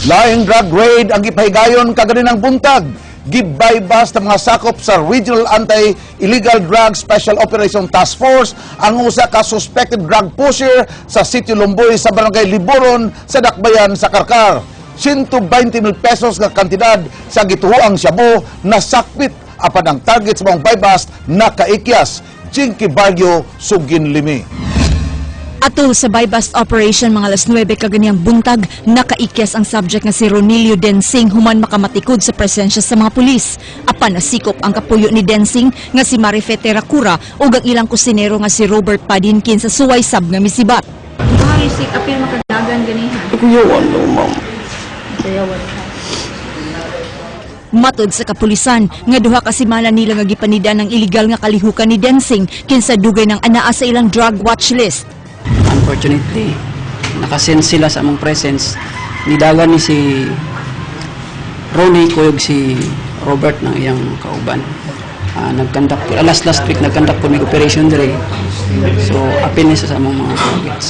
Laing drug raid ang gipahigayon kaganinang buntag. Gibaybas ng mga sakop sa Regional Anti-Illegal Drug Special Operation Task Force ang usa ka suspected drug pusher sa Sitio Lumboy sa Barangay Liboron sa Dakbayan sa Carcar. 120 mil pesos nga kantidad sa gituoang shabu nasakpit apan ang target sa mga buy-bust nakaikyas. Jinky Barrio, Sugin Limi. Atol sa buy-bust operation mga alas 9 kaganiyang buntag, nakaikyas ang subject nga si Ronilio Densing human makamatikod sa presensya sa mga pulis. Apan nasikop ang kapuyo ni Densing nga si Marife Teracura ug ang ilang kusinero nga si Robert Padinkin sa suway sab nga misibat. Ay, sik apil makadagan ganihan. Kuyawan daw, ma'am. Sayawan ka. Matod sa kapulisan nga duha ka semana nila nga gipanida ng iligal nga kalihukan ni Densing kinsa dugay ng anaa sa ilang drug watch list. Unfortunately, nakasense sila sa among presence. Nidagan ni si Ronnie kuyog si Robert ng iyang kauban. Nagkandak po, last last week nagkandak po may operation dire. So, apil ni siya sa among mga targets.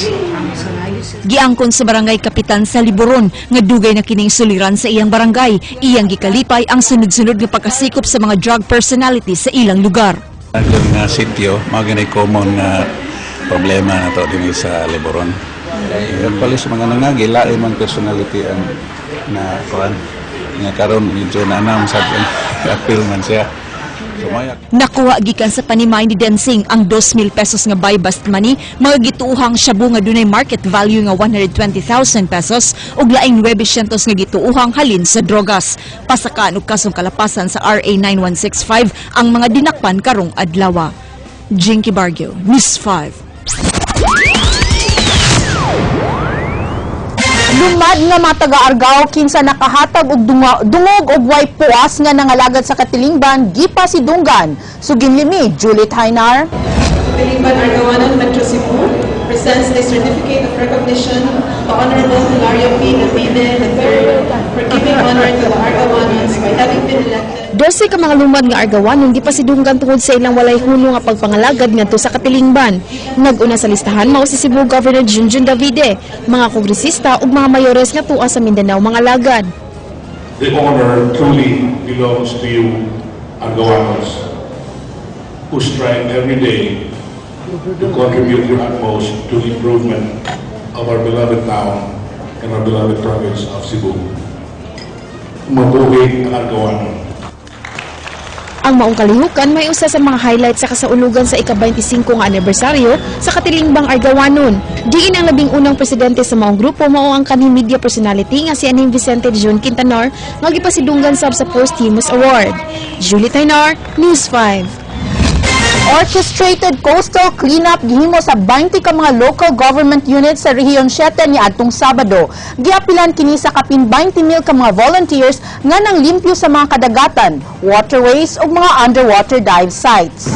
Giangkon sa barangay kapitan sa Liboron nga dugay na kining suliran sa iyang barangay. Iyang gikalipay ang sunod-sunod nga pagkasikop sa mga drug personalities sa ilang lugar. Ang nga sitio, mga ganay common nga problema na to din sa Liboron. Actually sa mga nangagi, lain man personality ang na kuan nga karon medyo na anam sa appeal man siya. So maya Nakuha gikan sa panimay ni Densing ang 2,000 pesos nga buy-bust money, mga gituuhang shabu nga dunay market value nga 120,000 pesos ug laing 900 nga gituuhang halin sa drogas. Pasakaan og kasong kalapasan sa RA 9165 ang mga dinakpan karong adlaw. Jinky Barrio, News 5. Lumad nga mga taga-Argao kinsa nakahatag og dungog og way puas nga nangalagad sa katilingban gipa si Dunggan. Suginlimi, Julie Tainar. Katilingban Argawanon Metro Cebu presents a certificate of recognition to Honorable Hilario P. Davide III for giving honor to the Argawanons by having been elected 12 ka mga lumad nga Argawanon gipasidunggan tungod sa ilang walay huno nga pagpangalagad ngadto sa katilingban. Nag-una sa listahan mao si Cebu Governor Junjun Davide, mga kongresista ug mga mayores nga tua sa Mindanao mga lagad. The honor truly belongs to you, Argawanos, who strive every day to contribute your utmost to the improvement of our beloved town and our beloved province of Cebu. Mabuhay ang Argawanon. Ang maong kalihukan may usa sa mga highlight sa kasaulugan sa ika-25 nga anibersaryo sa katilingbang Argawanon. Diin ang 11 unang presidente sa maong grupo mao ang kanhi media personality nga si aning Vicente Jun Quintanar nga gipasidunggan sab sa posthumous award. Julie Tainar, News 5. Orchestrated coastal cleanup gihimo sa 20 ka mga local government units sa Rehiyon 7 niadtong Sabado. Giapilan kini sa kapin 20 mil ka mga volunteers nga nanglimpyo sa mga kadagatan, waterways ug mga underwater dive sites.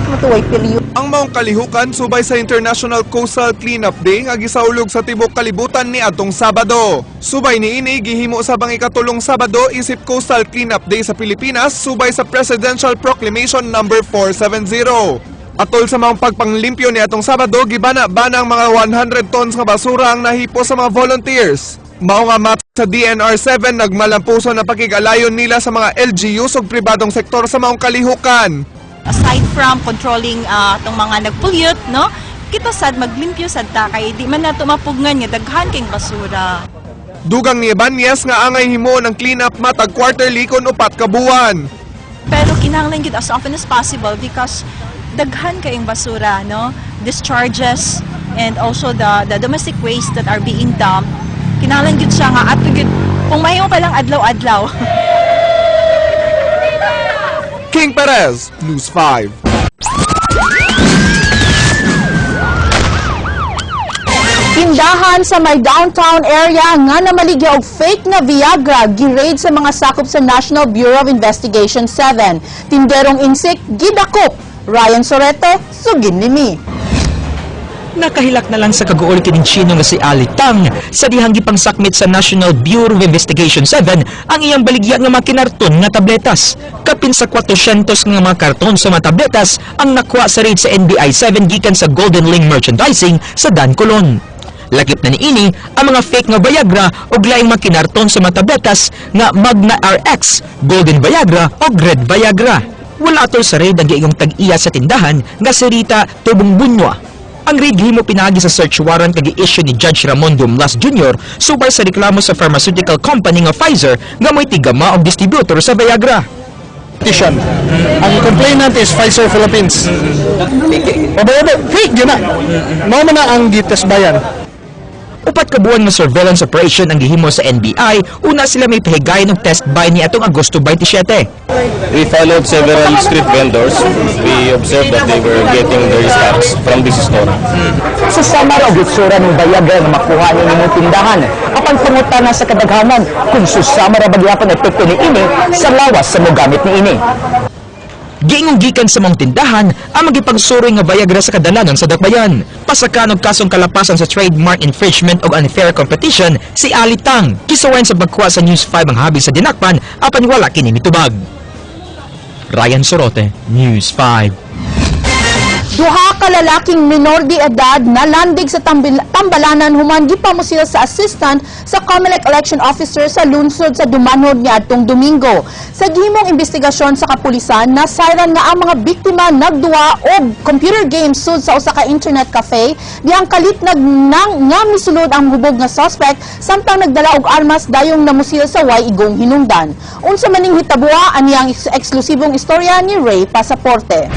Matuway period. Ang maong kalihukan subay sa International Coastal Cleanup Day nga gisaulog sa tibok kalibutan ni atong Sabado. Subay niini, gihimo sa bang ikatulong Sabado isip Coastal Cleanup Day sa Pilipinas subay sa Presidential Proclamation Number 470. Atol sa mga pagpanglimpyo ni atong Sabado, gibana-bana ang mga 100 tons nga basura ang nahipo sa mga volunteers. Mao nga mat sa DNR 7 nagmalampuso na pakig-alayon nila sa mga LGUs ug pribadong sektor sa maong kalihukan. Aside from controlling atong mga nagpollute, no, kita sad maglimpyo sad ta kay di man nato mapugngan nga daghan kay basura. Dugang ni Ibanez nga angay himuon ang clean-up matag quarterly kon 4 ka buwan. Pero kinahanglan gyud as often as possible because daghan kayong basura, no, discharges and also the domestic waste that are being dumped. Kinahanglan gyud siya nga ato gyud kung mahimo pa lang adlaw-adlaw. King Perez, News 5. Tindahan sa may downtown area nga namaligya og fake na Viagra gi-raid sa mga sakop sa National Bureau of Investigation 7. Tinderong insik gidakop. Ryan Sorete, sugin nimi. Nakahilak na lang sa kaguol kining Chino nga si Ali Tang sa dihang gipangsakmit sa National Bureau of Investigation 7 ang iyang baligya nga mga kinarton nga tabletas. Kapin sa 400 nga mga karton sa mga tabletas ang nakuha sa raid sa NBI 7 gikan sa Golden Link Merchandising sa Dan Colon. Lakip na niini ang mga fake nga Viagra ug laing mga kinarton sa mga tabletas nga Magna RX, Golden Viagra o Red Viagra. Wala atol sa raid ang giingong tag-iya sa tindahan nga si Rita Tubong Bunwa. Ang raid gihimo pinaagi sa search warrant nga gi-issue ni Judge Ramon Dumlas Jr. subay sa reklamo sa pharmaceutical company nga Pfizer nga mo'y tigama og distributor sa Viagra. Petition. Ang complainant is Pfizer Philippines. Pabayaba, fake yun na. Mao man na ang gitest bayan. 4 ka buwan nga surveillance operation ang gihimo sa NBI, una sila may pahigayon og test buy ni atong Agosto 27. We followed several street vendors. We observed that they were getting their stocks from this store. Sa Samar og itsura ng Viagra nga makuha ni nimong tindahan, apan pangutana sa kadaghanan kung susama ra ba gyapon epekto ni ini sa lawas sa mogamit ni ini. Giingong gikan sa maong tindahan ang magipagsuroy nga Viagra sa kadalanan sa dakbayan. Pasakan og kasong kalapasan sa trademark infringement og unfair competition si Ali Tang. Gisuwayan sa pagkuha sa News 5 ang habi sa dinakpan apan wala kini mitubag. Ryan Sorote, News 5. Duha ka lalaking minor de edad nalandig sa Tambalanan human gipamusil sa assistant sa COMELEC election officer sa lungsod sa Dumanhog niadtong Domingo. Sa gihimong investigasyon sa kapulisan, nasayran nga ang mga biktima nagduwa og computer games sud sa usa ka internet cafe dihang kalit nag nang nga misulod ang hubog nga suspect samtang nagdala og armas dayong namusil sa way igong hinungdan. Unsa maning hitabuha aniyang eksklusibong istorya ni Ray Pasaporte.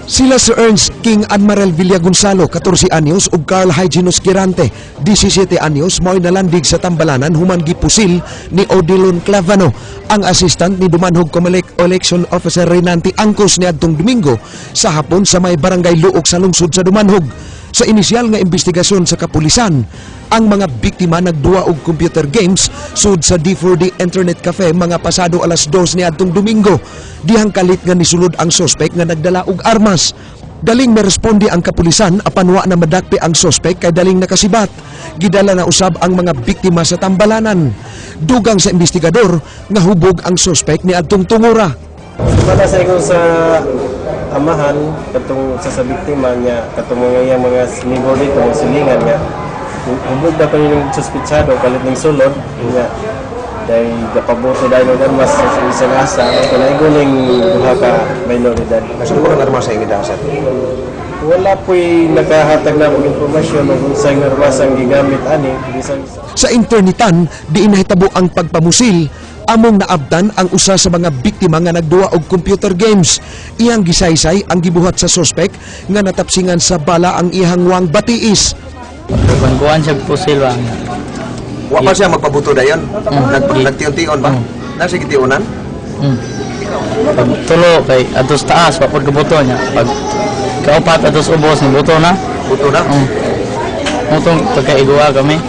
Sila si Ernst King Admiral Villa Gonzalo, 14 anyos, ug Carl Hyginus Quirante, 17 anyos, mao'y nalandig sa Tambalanan human gipusil ni Odilon Clavano, ang assistant ni Dumanhog Comelec Election Officer Renante Angkos niadtong Domingo sa hapon sa may barangay Luok sa lungsod sa Dumanhog. Sa inisyal nga investigasyon sa kapulisan, ang mga biktima nagduwa og computer games sud sa D4D Internet Cafe mga pasado alas 2 niadtong Domingo. Dihang kalit nga nisulod ang sospek nga nagdala og armas. Daling meresponde ang kapulisan apan wa na madakpi ang sospek kay daling nakasibat. Gidala na usab ang mga biktima sa Tambalanan. Dugang sa investigador nga hubog ang sospek niadtong tungura. Wala sa ingon sa amahan katong sa biktima niya katong mga iyang mga neighbor dito mga silingan nga hubog na kami ng suspitsado kalit ng sulod niya dahil gapaboto dahil og armas sa isang asa kanaigo ning duha ka minoridad. Nasubukan ang armas sa ingon sir? Wala po'y nakahatag na og impormasyon og unsay armas ang gigamit ani bisan sa internetan diin nahitabo ang pagpamusil. Among naabtan ang usa sa mga biktima nga nagduwa og computer games. Iyang gisaysay ang gibuhat sa sospek nga natapsingan sa bala ang iyang wang batiis. Kuan siya pusil ba? Wa pa siya magpabuto dayon. Nagtion-tion ba? Nasa gitiunan? Pag tulo kay atos taas wa pud kabuto niya. Pag kaupat atos ubos ni buto na. Buto na. Mutong pagkaiguwa kami.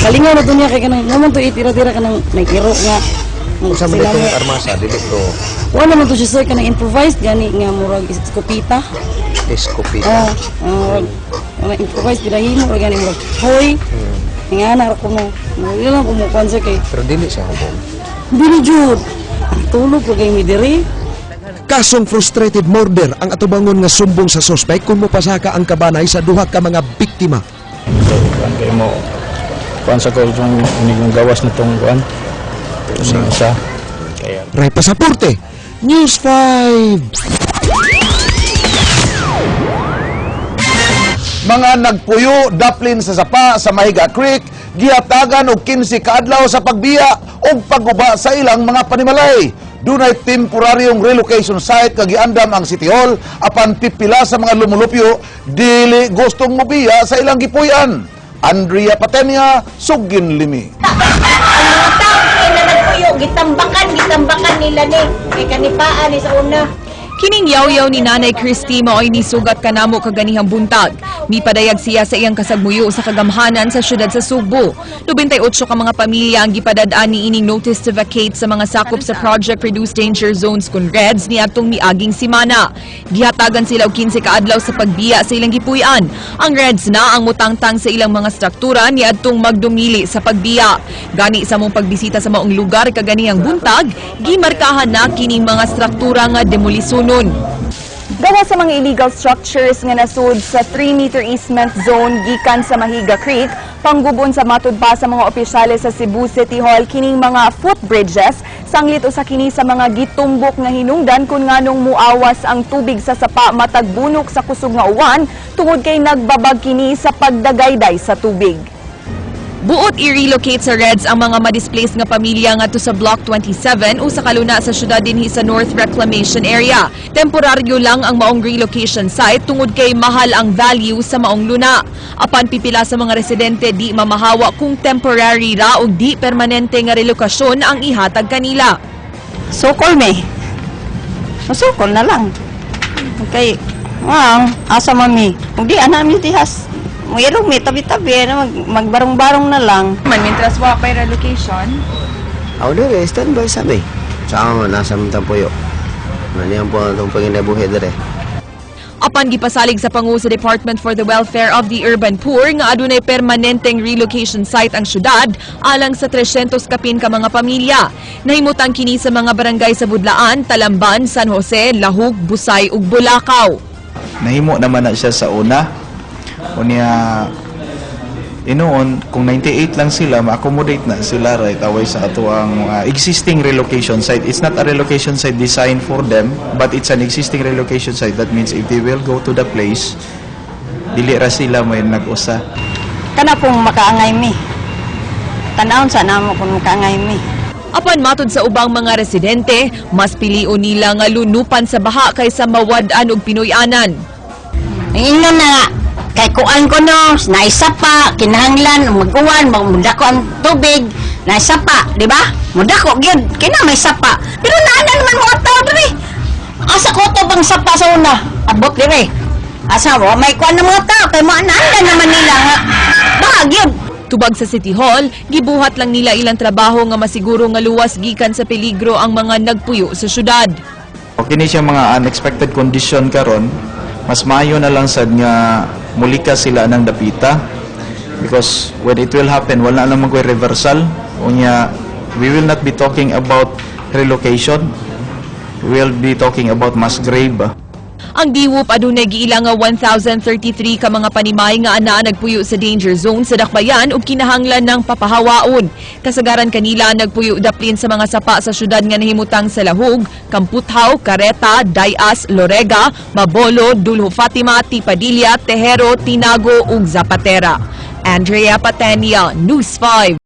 Kalingaw na to niya kay kanang naman to itira-tira kanang nagiro nga. Usa man itong armasa dili to. Wala man to siya sir kanang improvised gani nga murag eskopita. Eskopita. Oh, murag improvised ginahimo ra gani murag hoy. Nga na ra ko mo. Wala lang ko mo kuan sir kay. Pero dili siya hubog. Dili jud. Tulog ko kay mi diri. Kasong frustrated murder ang atubangon nga sumbong sa suspek kung mopasaka ang kabanay sa duha ka mga biktima. Kay mo kuan sa ko itong gawas na tong kuan. Sa Ray Pasaporte, News 5. Mga nagpuyo daplin sa sapa sa Mahiga Creek gihatagan og 15 ka adlaw sa pagbiya og pagguba sa ilang mga panimalay. Dunay temporaryong relocation site nga giandam ang City Hall apan pipila sa mga lumulupyo dili gustong mobiya sa ilang gipuy-an. Andrea Patenia, Sugin Limi. Ang mga tao na nagpuyo, gitambakan nila ni kay kanipaan ni sa una. Kining yaw-yaw ni Nanay Christy mao'y nisugat kanamo kaganihang buntag. Mipadayag siya sa iyang kasagmuyo sa kagamhanan sa syudad sa Sugbo. 98 ka mga pamilya ang gipadad-an ni ining notice to vacate sa mga sakop sa Project Reduce Danger Zones kun REDS niadtong miaging simana. Gihatagan sila og 15 ka adlaw sa pagbiya sa ilang gipuy-an. Ang REDS na ang mutangtang sa ilang mga struktura niadtong magdumili sa pagbiya. Gani sa mong pagbisita sa maong lugar kaganihang buntag, gimarkahan na kining mga struktura nga demolisyon. Gawa sa mga illegal structures nga nasud sa 3-meter easement zone gikan sa Mahiga Creek, panggubon sa matud pa sa mga opisyales sa Cebu City Hall kining mga footbridges, sanglit usa kini sa mga gitumbok nga hinungdan kung nganong muawas ang tubig sa sapa matag bunok sa kusog nga uwan tungod kay nagbabag kini sa pagdagayday sa tubig. Buot i-relocate sa Reds ang mga ma-displace nga pamilya ngadto sa Block 27 usa ka luna sa syudad dinhi sa North Reclamation Area. Temporaryo lang ang maong relocation site tungod kay mahal ang value sa maong luna. Apan pipila sa mga residente di mamahawa kung temporary ra o di permanente nga relokasyon ang ihatag kanila. Sukol me. Masukol na lang. Okay. Wow, asa mami. Kung di ana mi dihas. Mayroong may tabi-tabi na magbarong-barong na lang. Man mientras wa pay relocation. Ako dire, standby sa mi. Sa ako, nasa mong tampuyo. Maniyan po ang itong panginabuhi dire. Apan gipasalig sa pangu sa Department for the Welfare of the Urban Poor nga adunay permanenteng relocation site ang syudad alang sa 300 kapin ka mga pamilya. Nahimutang kini sa mga barangay sa Budlaan, Talamban, San Jose, Lahug, Busay ug Bulacau. Nahimo naman na siya sa una. Unya inuon kung 98 lang sila, ma-accommodate na sila right away sa ato ang existing relocation site. It's not a relocation site designed for them, but it's an existing relocation site. That means if they will go to the place, dili ra sila may nag-usa. Kana pong makaangay mi. Tanawon sa namo kung makaangay mi. Apan matod sa ubang mga residente, mas pilion nila nga lunupan sa baha kaysa mawad-an og Pinoy-anan. Ang ingon na nga, kay kuan ko no, naisa pa, kinahanglan, mag-uwan, mudako ang tubig, naisa pa, di ba? Mudako gyud, kina may sapa. Pero naa naman mga tao diri. Asa ko to bang sapa sa una? Abot diri. Asa mo, may kuan ng mga tao, kay maanaan naman nila nga. Baha gyud. Tubag sa City Hall, gibuhat lang nila ilang trabaho nga masiguro nga luwas gikan sa peligro ang mga nagpuyo sa syudad. Okay ni siya mga unexpected condition karon, mas maayo na lang sad nga mulika sila ng dapita because when it will happen, wala naman ko'y reversal. Unya, we will not be talking about relocation, we will be talking about mass grave. Ang DWUP adunay giila nga 1,033 ka mga panimay nga anaa nagpuyo sa danger zone sa Dakbayan ug kinahanglan ng papahawaon. Kasagaran kanila nagpuyo daplin sa mga sapa sa syudad nga nahimutang sa Lahug, Kamputhaw, Careta, Dayas, Lorega, Mabolo, Duljo Fatima, T. Padilla, Tejero, Tinago ug Zapatera. Andrea Patenia, News 5.